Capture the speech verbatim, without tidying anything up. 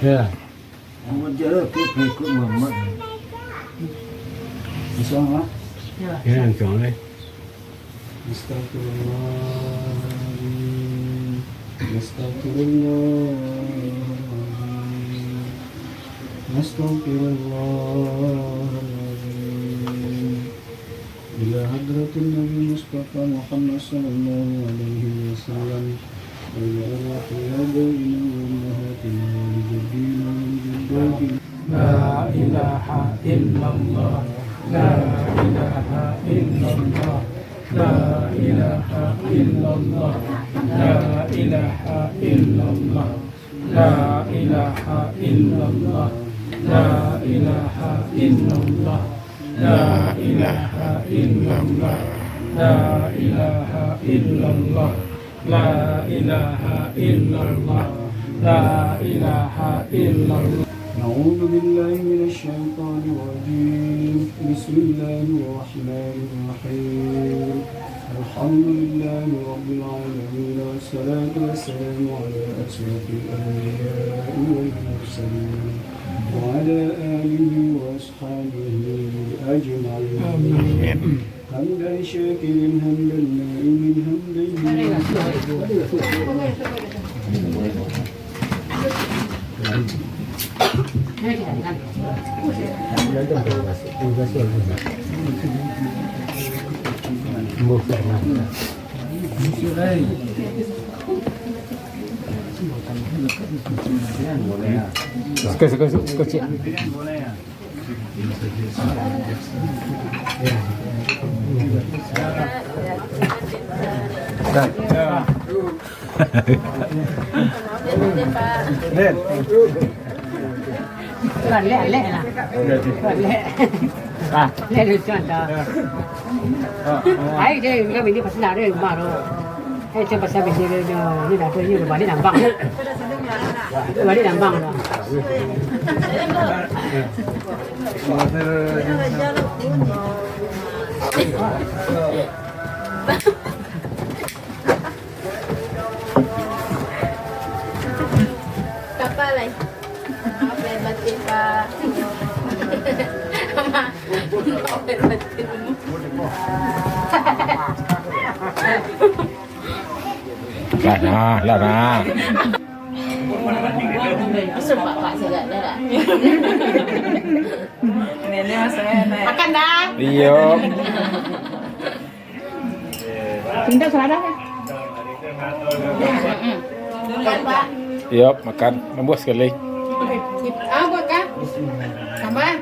Ya. Buat jalan tu pengikut Muhammad. Bisa, Mak? Ya. Ya, langsung deh. Astagfirullahaladzim. Astagfirullahaladzim. Astagfirullahaladzim. Ila hadratin Nabi Mustafa Muhammad sallallahu alaihi wasallam. Wa ila arwahi aba'ina wa ummahatina wa li jaddina wa li jaddatina. La ilaha illallah. La ilaha illallah. La ilaha illallah. La ilaha illallah. La ilaha illallah. La ilaha illallah. La ilaha illallah. La ilaha illallah. La ilaha illallah. La ilaha illallah. أعوذ بالله من الشيطان الرجيم. بسم الله الرحمن الرحيم. الحمد لله رب العالمين، والصلاة والسلام على أشرف الأنبياء والمرسلين، وعلى آله وأصحابه أجمعين. آمين. حمدا شاكرا حمدا نائما حمدا يوافي Suka, suka, suka, suka, cik. Lalek, lalek lah. Lalek. Ah. Lalek lucu anda. Ai, dia enggak, ini pasti ada rumah tu. Eh, saya pasal bini dia, dia, ni dah tu, ni balik nambang. Balik nambang dah. Kapal lai. Maaf lahir batin, Pak. Maaf lahir batin. Lah nah, lah nah. Sebab Pak saya dah lah. Nenek masuk, Nenek. Makan dah. Iyo. Pindah selada dah. Iyo, makan. Nambah sekali. Ah, buat kah? Tambah.